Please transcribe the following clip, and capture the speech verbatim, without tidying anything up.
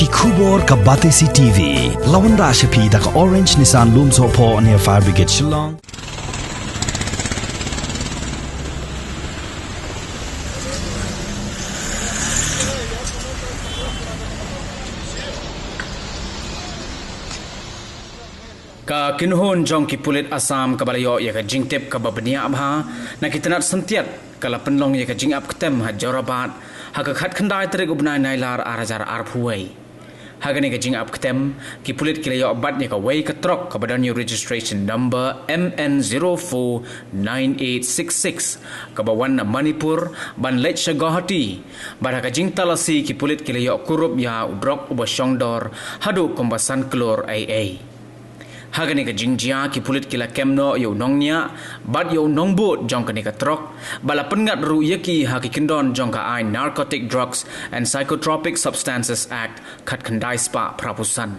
Khubor ka Batesi T V. La wanrah sha phi da ka Orange Nissan Lumsohphoh near Fire Brigade Shillong. Ka kynhun jong ki pulit Assam kaba la ïoh ïa ka jingtip kaba bniah bha na ki tnat syntiat ka la pynlong ïa ka jingap ktem ha Jorabat ha ka khatkhyndai tarik u bnai Nailar ar hajar arphew wei. Ha kane ka jingap ktem, ki pulit ki la ïoh bat ïa kawei ka trok kaba don ïa u registration number M N zero four nine eight six six, kaba wan na Manipur ban leit sha Guwahati. Bad ha ka jingtalasi, ki pulit ki la ïoh kurup ïa u drok uba shongdor haduh kumba san klur ei ei. Ha kane ka jingjia, ki pulit ki la kem noh ïa u nongñiah bad ïa u nongbud jong kane ka trok, bad la pynngat ruh ïa ki ha ki kyndon jong ka aiñ Narcotic Drugs and Psychotropic Substances Act khatkhyndai spah phraphew san.